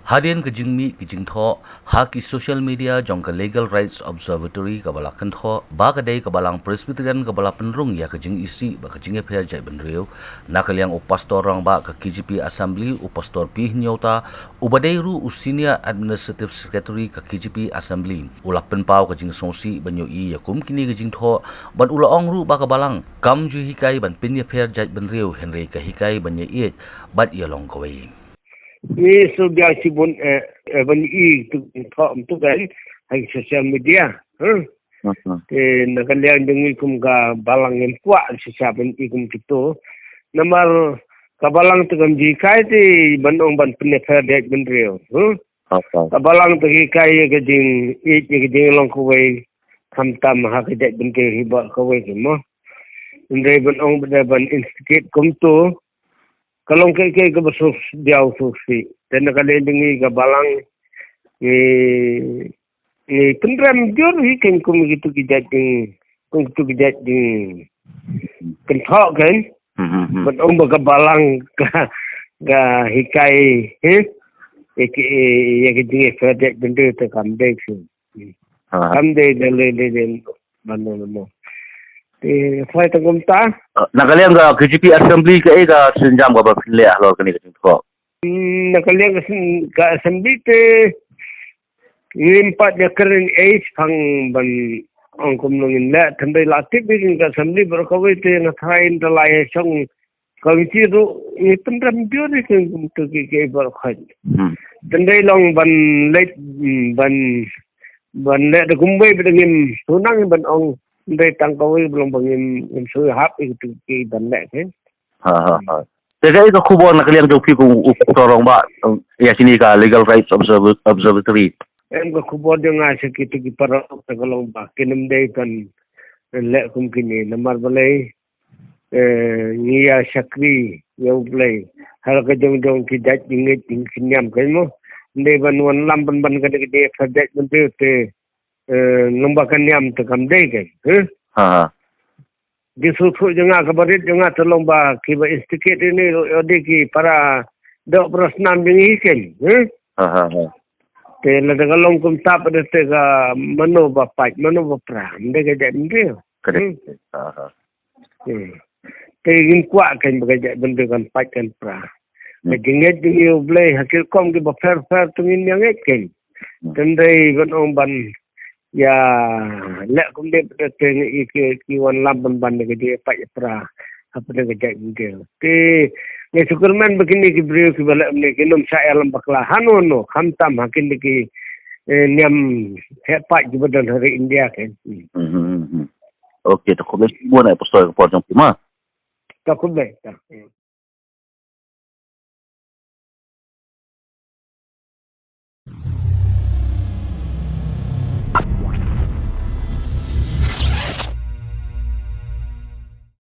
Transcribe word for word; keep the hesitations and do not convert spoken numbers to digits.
Hadien ka jingmih ka jingthoh ha ki social media jong ka Legal Rights Observatory kaba la kynthoh ba ka dei ka Balang Presbyterian kaba la pynrung ïa ka jingisih bad ka jingïapher jaitbynriew, na ka liang u Pastor Rangbah ka K J P Assembly, u Pastor P Hynñiewta, uba dei ruh u Senior Administrative Secretary ka K J P Assembly, u la pynpaw ka jingsngewsih ban ïohi ïa kum kine ki jingthoh, bad u la ong ruh ba ka Balang kam ju hikai ban pynïapher jaitbynriew, hynrei ka hikai ban ïaieit bad ïalong kawei. Ngi sngewbiang shibun, eh, eh, ban i tu, tu, tu kan ha social media. Huh? Te na ka liang jong ngi kum ka Balang ngim kwah shisha ban i kum kito. Namar ka Balang te kam ju hikai te ban ong ban pynïapher jaitbynriew. Huh? Ka Balang te hikai ïa ka jingïeit, ïa ka jinglong kawei, khamtam ha ka jaitbynriew hi baroh kawei, mo. Hynrei ban ong ban, ban instigate kumto, ka long kaei kaei kaba sngewdiaw sngewsih. Te na ka liang jong ngi ka Balang, ngi, ngi pynrem jur hi kan kum kitu ki jait jing, kum kitu ki jait jingkynthoh kan. Hmm, hmm, hmm. Ban ong ba ka Balang ka, ka hikai, eh? Ïa ki, ïa ki jingïapher jaitbynriew te kam dei shuh. Ha. Kam dei, dei, dei, dei, dei, mano, mano. Te, phi tang kumta? Na ka liang ka K J P Assembly kaei ka sienjam kaba phi leh halor kane ka jingthoh? Hmm, na ka liang ka sin-, ka Assembly te, ngim pat ïakren ei shaphang ban ong kumno ngin leh, hynrei la tip ïa ka Assembly baroh kawei te nga tharai ynda la ïashong ka Committee ruh ngi pynrem jur ïa ki kumto ki, ki baroh khoit. Hmm. Hynrei long ban leh, hmm, ban, ban leh da kumwei ba da ngim shu nang ban ong, hynrei tang kawei ba long ba ngim, ngim shu hap ïa kitu ki ban leh ki. Ha, ha, ha. Te kaei ka khubor na ka liang jong phi kum u Pastor Rangbah, um, ïa kine ka Legal Rights Observ-, Observatory? Em, ka khubor jong nga sha kitu ki paralok te ka long ba kin ym dei ban leh kum kine, namar balei, eh, ngi ïa shakri ïa U Blei ha la ka jong jong ki jait jingngeit jingkynñiam, kan mo. Ym dei ban wanlam ban ban ka dei ka dei ka jait ban dei te, eh, nang ba ka niam te kam dei kan, eh? Ha, ha. Ki shu shu jong nga, kaba rit jong nga te long ba kiba instigate ïa ine ruh ïoh dei ki para doh para snam jong ngi kan, eh? Ha, ha, ha. Te lada ka long kumta pat te ka mano ba pait, mano ba pra, ym dei ka jait bynriew. Ka dei. Hmm. Ha, ha. Hmm. Te ngin kwah kan ba ka jait bynriew kan pait kan pra. Hmm. Ka jingngeit jong ngi U Blei ha ki rukom kiba pher pher te ngin ïa ngeit kan. Hmm. Te ym dei ban ong ban ïa leh kumne pat te ngi ki, ki wanlam ban ban ka jingpait pra hapdeng ka jait bynriew. Te ngi shu kyrmen ba kine ki briew kiba leh kumne kin ym shah ïalam bakla hano hano, khamtam ha kine ki, eh, niam heh paid kiba don ha ri India kan. Hmm. Hmm, hmm, hmm. Okay, to khublei shibun, eh, Pastor, ka por jong phi ma. To khublei, to.